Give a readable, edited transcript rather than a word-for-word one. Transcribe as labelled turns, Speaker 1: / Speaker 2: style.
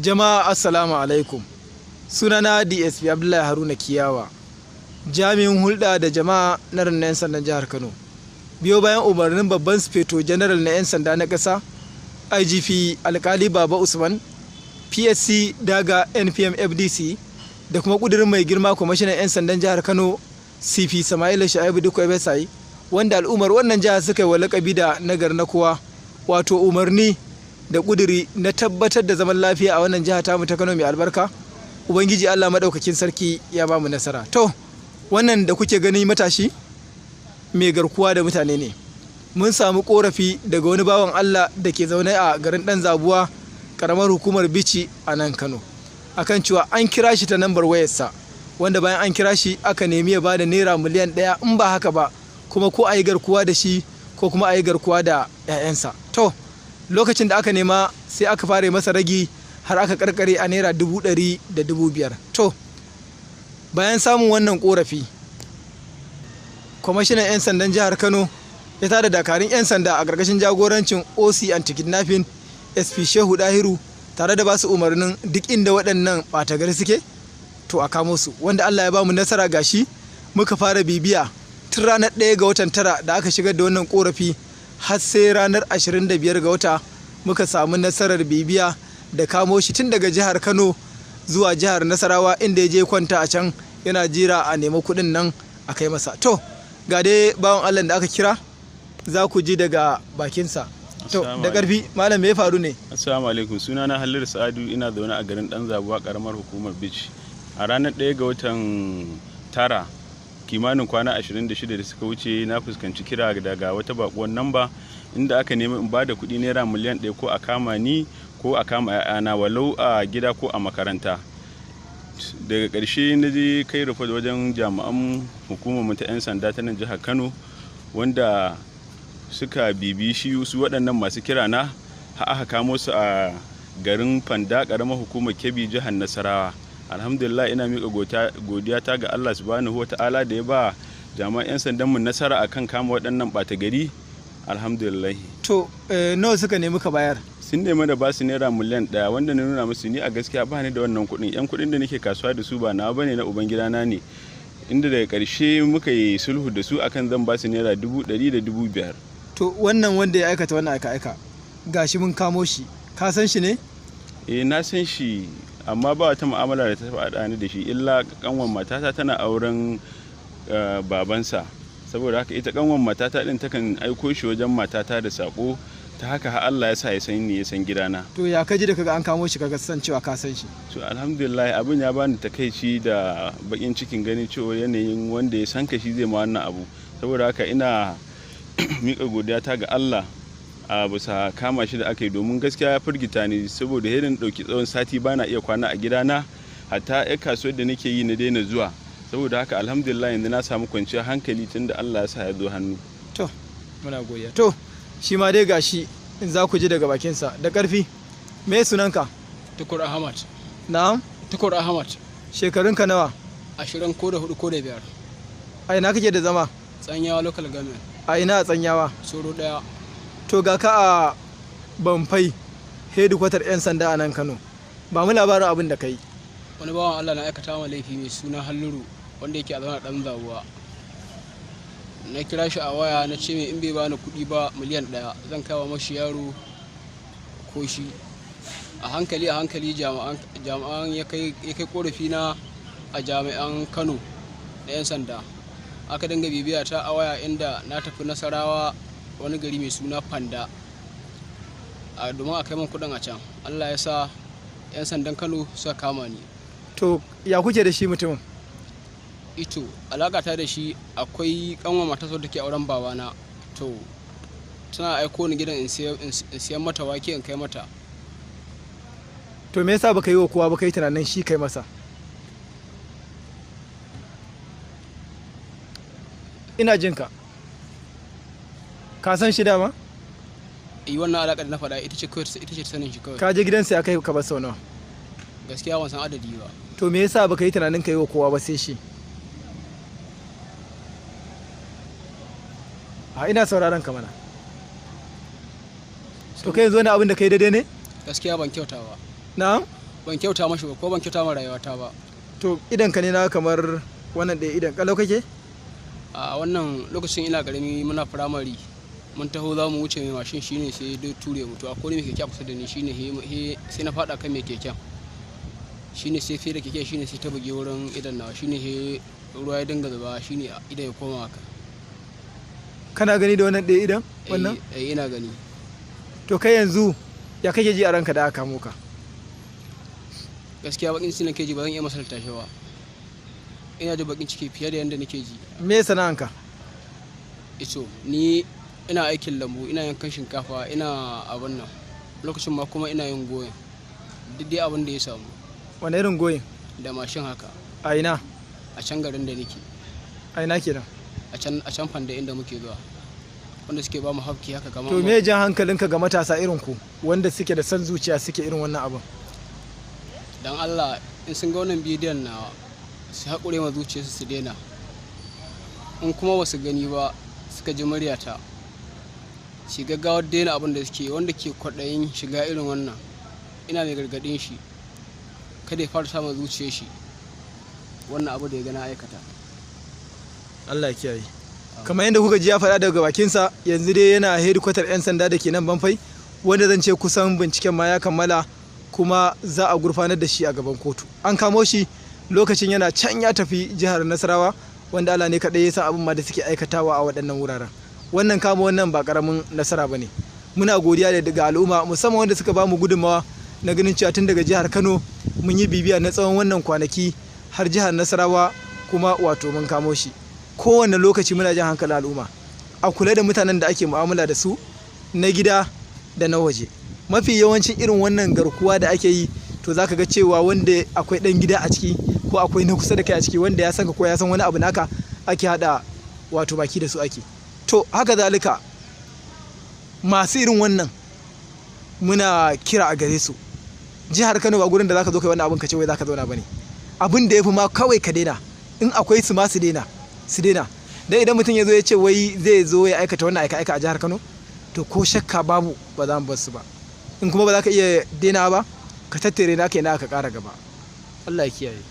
Speaker 1: Jama'a, assalamu alaikum. Sunana DSP Abdullahi Haruna Kiyawa, jami'in hulɗa da jama'a na rundunar 'yan sandan jihar Kano. Biyo bayan umarnin babban sufeto general na 'yan sanda na ƙasa, IGP Alkali Baba Usman, PSC daga NPM FDC, da kuma ƙudurin mai girma kwamishinan 'yan sandan jihar Kano, CP Sama'ila Sha'ibu Dikko Ebesai, wanda al'ummar wannan jiha suka yi wa lakabi da nagar na kowa, wato umarni da ƙuduri na tabbatar da zaman lafiya a wannan jiha tamu ta Kano mai albarka. Ubangiji Allah maɗaukakin sarki ya ba mu nasara. To, wannan da kuke gani matashi mai garkuwa da mutane ne. Mun samu korafi daga wani bawan Allah da ke zaune a garin Ɗan Zabuwa, ƙaramar hukumar Bichi a nan Kano, akan cewa an kira shi ta nambar wayarsa, wanda bayan an kira shi aka nemi ya bada naira miliyan 1, in ba haka ba kuma ko a yi garkuwa da shi ko kuma a yi garkuwa da 'ya'yansa. To, lokacin da aka nema sai aka fara masa ragi har aka karkare a naira 105,000. To, bayan samun wannan korafi, kwamishinan 'yan sandan jihar Kano ya tada dakarun 'yan sanda a ƙarƙashin jagorancin OC anti-kidnapping, SP Shehu Dahiru, tare da basu umarnin duk inda waɗannan ɓata gari suke to a kamo su, wanda Allah ya bamu nasara, gashi muka fara bibiya tun ranar 1 ga watan tara da aka shigar da wannan korafi har sai ranar 25 ga wata muka samu nasarar bibiya da kamo shi tun daga jihar Kano zuwa jihar Nasarawa, inda ya je kwanta a can yana jira a nemi kuɗin nan a kai masa. To, ga dai bawan Allah da aka kira, za ku ji daga bakinsa. To, da ƙarfi malam, me ya faru ne?
Speaker 2: Assalamu alaikum. Sunana Halliru Sa'adu, ina zaune a garin Dan Zabuwa, karamar hukumar Bichi. A ranar 1 ga watan tara, kimanin kwana 26 da suka wuce, na fuskanci kira daga wata bakuwar namba inda aka nemi in bada kuɗi naira miliyan 1, ko a kama ni ko a kama 'ya'yana, walau a gida ko a makaranta. Daga ƙarshe na je kai report wajen jami'an hukumar ta 'yan sanda ta nan jihar Kano, wanda suka bibi shi su waɗannan masu kira na har aka kamo su a garin Fanda, ƙaramar hukumar Kebbi, jihar Nasarawa. Alhamdulillah, ina miƙa godiya ta ga Allah subhanahu wata'ala da ya ba jami'an 'yan sandan mu nasara akan kama waɗannan ɓata gari. Alhamdulillah.
Speaker 1: To, nawa suka nemi ka bayar?
Speaker 2: Sun nemi da ba su naira miliyan 1, wanda na nuna musu ni a gaskiya ba ni da wannan kuɗin, yan kuɗin da nake kasuwa da su ba na bane, na ubangidana ne, inda daga ƙarshe muka yi sulhu da su akan zan ba su naira 105,000.
Speaker 1: To, wannan wanda ya aikata wannan aika-aika gashi mun kamo shi, ka san shi ne?
Speaker 2: Eh, na san shi, amma ba wata mu'amala da ta taɓa haɗa ni da shi, illa kanwan matata tana auren babansa. Saboda haka ita kanwan matata din takan aiko shi wajen matata da sako, ta haka har Allah ya sa ya san ni, ya san gidana.
Speaker 1: To, ya ka ji da kaga an kamo shi, kaga san cewa ka san shi?
Speaker 2: To, alhamdulillah, abin ya bani takaici da bakin cikin ganin cewa yanayin wanda ya san ka shi zai ma wannan abu. Saboda haka ina miƙa godiya ta ga Allah a bisa kama shi da aka yi, domin gaskiya ya firgita ni, saboda yadda ɗauki tsawon sati bana iya kwana a gidana, hatta 'yar kasuwar da nake yi na daina zuwa. Saboda haka alhamdulillah, yanzu na samu kwanciyar hankali tun da Allah ya sa ya zo hannu.
Speaker 1: To, muna godiya. To, shi ma dai gashi in za ku ji daga bakinsa. Da ƙarfi, me sunanka?
Speaker 3: Tukur Ahmad.
Speaker 1: Na'am?
Speaker 3: Tukur Ahmad.
Speaker 1: Shekarunka nawa?
Speaker 3: 24 ko da 5.
Speaker 1: A ina kake da zama?
Speaker 3: Tsanyawa Local Government.
Speaker 1: A ina a Tsanyawa?
Speaker 3: Soro 1.
Speaker 1: To, ga ka a Bamfai, hedikwatar 'yan sanda a nan Kano. Ba mu labarin abin da ka yi.
Speaker 3: Wani bawan Allah na aikata wa laifi mai suna Halluru, wanda yake a zaune Ɗan Zabuwa. Na kira shi a waya, na ce mai in bai bani kuɗi ba miliyan 1, zan kawo mashi yaro ko shi. A hankali a hankali jami'an ya kai korafi na a jami'an Kano da 'yan sanda. Aka dinga bibiya ta a waya, inda na tafi Nasarawa, wani gari mai suna Fanda, a domin a kai min kuɗin a can. Allah ya sa 'yan sandan Kano suka kama ni.
Speaker 1: To, ya kuke da shi mutumin?
Speaker 3: Ito alaka ta da shi, akwai kanwa matarsa da ke auren babana. To, tana aiko ni gidan in siyan mata wake in kai mata.
Speaker 1: To, me yasa baka yi wa kowa ba, kai tunanin shi kai masa? Ina jin ka. Ka san shi dama?
Speaker 3: Yi wannan alaka da na faɗa ita ce kawai, ita ce sanin shi kawai.
Speaker 1: Ka je gidansa ya kai ka ba sau nawa?
Speaker 3: Gaskiya ban san adadi ba.
Speaker 1: To, me yasa baka yi tunanin ka yi wa kowa ba sai shi? A ina sauraron ka mana. To, kai yanzu wani abin da kai daidai ne?
Speaker 3: Gaskiya ban kyauta ba.
Speaker 1: Na'am?
Speaker 3: Ban kyauta mashi ba ko ban kyauta ma rayuwata ba.
Speaker 1: To idan ka ne na kamar wannan ɗaya idan kalau kake?
Speaker 3: A wannan lokacin ina karami, muna firamare, mun taho za mu wuce, mai mashin shine sai dai ture mu. To akwai mai keke a kusa da ni, shine sai na faɗa kan mai keken, shine sai fiye da keken, shine sai ta buge wurin idan nawa, shine he ruwa ya dinga zuba, shine idan ya koma haka.
Speaker 1: Kana gani da wannan ɗaya idan wannan?
Speaker 3: Eh, ina gani.
Speaker 1: To kai yanzu ya kake ji a ranka da aka kamo ka?
Speaker 3: Gaskiya bakin ciki nake ji, ba zan iya misalta shi ba. Ina da bakin ciki fiye da yadda nake ji.
Speaker 1: Me sana'anka?
Speaker 3: Ito ni ina aikin lambu, ina yankan shinkafa, ina abin nan, lokacin ma kuma ina yin goyin, duk dai abin da ya samu.
Speaker 1: Wane irin goyin?
Speaker 3: Da mashin haka.
Speaker 1: A ina?
Speaker 3: A can garin da nake.
Speaker 1: A ina kenan?
Speaker 3: A can fanda inda muke zuwa, wanda suke ba mu hafki haka kamar.
Speaker 1: To me jan hankalinka ga matasa irin ku wanda suke da son zuciya suke irin wannan abin?
Speaker 3: Dan Allah, in sun ga wannan bidiyon nawa, su haƙure ma zuciyarsu su daina. In kuma ba su gani ba suka ji muryata, su gaggawar daina abin da suke. Wanda ke kwaɗayin shiga irin wannan, ina mai gargaɗin shi kada ya fara samun zuciyar shi wannan abu da ya gana aikata.
Speaker 1: Allah ya kiyaye. Kamar yadda kuka ji ya faɗa daga bakinsa, yanzu dai yana hedikwatar 'yan sanda da ke nan Banfai, wanda zan ce kusan binciken ma ya kammala, kuma za a gurfanar da shi a gaban kotu. An kamo shi lokacin yana can ya tafi jihar Nasarawa, wanda Allah ne kaɗai ya san abin ma da suke aikatawa a waɗannan wuraren. Wannan kama wannan ba ƙaramin nasara ba ne. Muna godiya da daga al'umma, musamman wanda suka bamu gudunmawa na ganin cewa tun daga jihar Kano mun yi bibiya na tsawon wannan kwanaki har jihar Nasarawa, kuma wato mun kamo shi. Kowane lokaci muna jan hankalin al'umma a kula da mutanen da ake mu'amala da su, na gida da na waje. Mafi yawancin irin wannan garkuwa da ake yi, to zaka ga cewa wanda akwai dan gida a ciki ko akwai na kusa da kai a ciki, wanda ya san ka ko ya san wani abu naka, ake hada wato baki da su ake. To haka zalika masu irin wannan, muna kira a gare su, jihar Kano ba gurin da zaka zo kai wannan abin ka ce wai zaka zauna bane. Abin da yafi ma kawai ka daina, in akwai su ma su daina, su daina. Dan idan mutum ya zo ya ce wai zai zo ya aikata wannan aika aika a jihar Kano, to ko shakka babu ba za mu bar su ba. In kuma ba za ka iya daina ba, ka tattare naka yana ka ƙara gaba. Allah ya kiyaye.